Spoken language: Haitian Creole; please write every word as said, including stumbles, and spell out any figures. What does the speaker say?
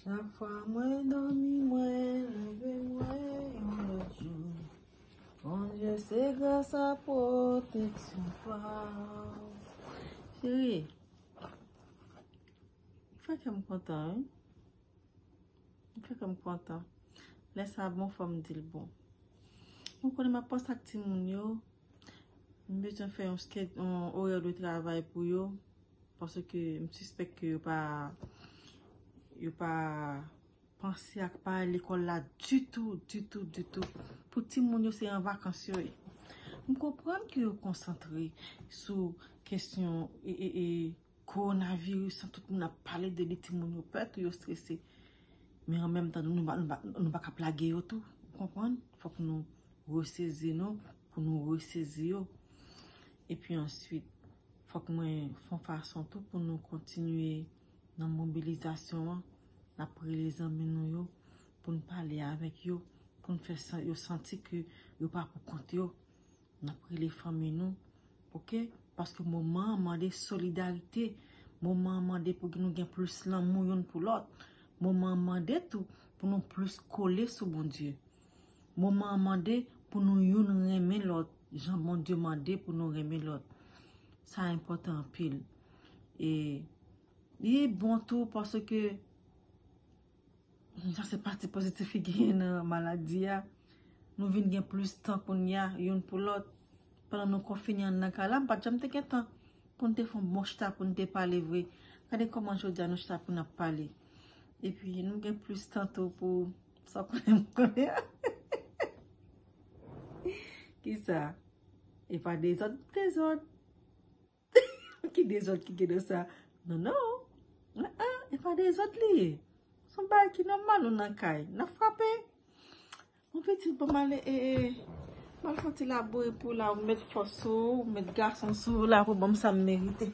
Chak fwa mwen dòmi, mwen leve, mwen yon lòt jou. Bondye, se gras a pwoteksyon pa w. Cheri, ou fè kè m kontan, wi. Ou fè kè m kontan. Lè sa bon, fò m di l bon. Ou konnen m ap panse ak timoun yo. M bezwen fè yon, yon orè de travay pou yo. Paske m sispèk ke yo pa, yo pa panse ak pa al lekòl la ditou, ditou, ditou. Pou timoun yo, se an vakans yo ye. M konprann ke yo konsantre sou kesyon e, e, e, kowonaviris, tout moun ap pale de li, timoun yo pè tou, yo strese. Men an menm tan, nou, nou, pa- nou, pa- nou pa ka plage yo tou, ou konprann? Fòk nou resezi nou, pou nou resezi yo. Epi answit, fòk mwen fè yon fason tou pou nou kontinye nan mobilizasyon an, n ap rele zanmi nou yo, pou n pale avèk yo, pou n fè san- yo santi ke yo pa pou kont yo. N ap rele fanmi nou, oke? Paske moman an mande solidarite, moman an mande pou nou gen plis lanmou youn pou lòt, moman an mande tou pou nou plis kole sou Bondye, moman an mande pou nou youn renmen lòt, jan Bondye mande pou nou renmen lòt. Sa enpòtan anpil. E li bon tou paske sa se pati pozitif ki genyen nan maladi a. Nou vin gen plis tan kounye a, youn pou lòt. Pandan nou konfine anndan kay la, m pa t janm te gen tan pou n te fè yon bon chita pou n te pale vre. Gade kòman jodi a nou chita pou n ap pale. Epi nou gen plis tan tou pou sa w konnen m konnen an. Kisa? E pa dezòd, dezòd. Ki dezòd ki gen nan sa? Non, non. Ah, ah, e pa dezòd li ye. Se yon bagay ki nòmal, nou nan kay. N ap frape. Mon pitit, bon, m ale, e, e, m al fè yon ti labou epi w la, ou met fòs sou ou, ou met gason sou ou la pou ban m sa m merite.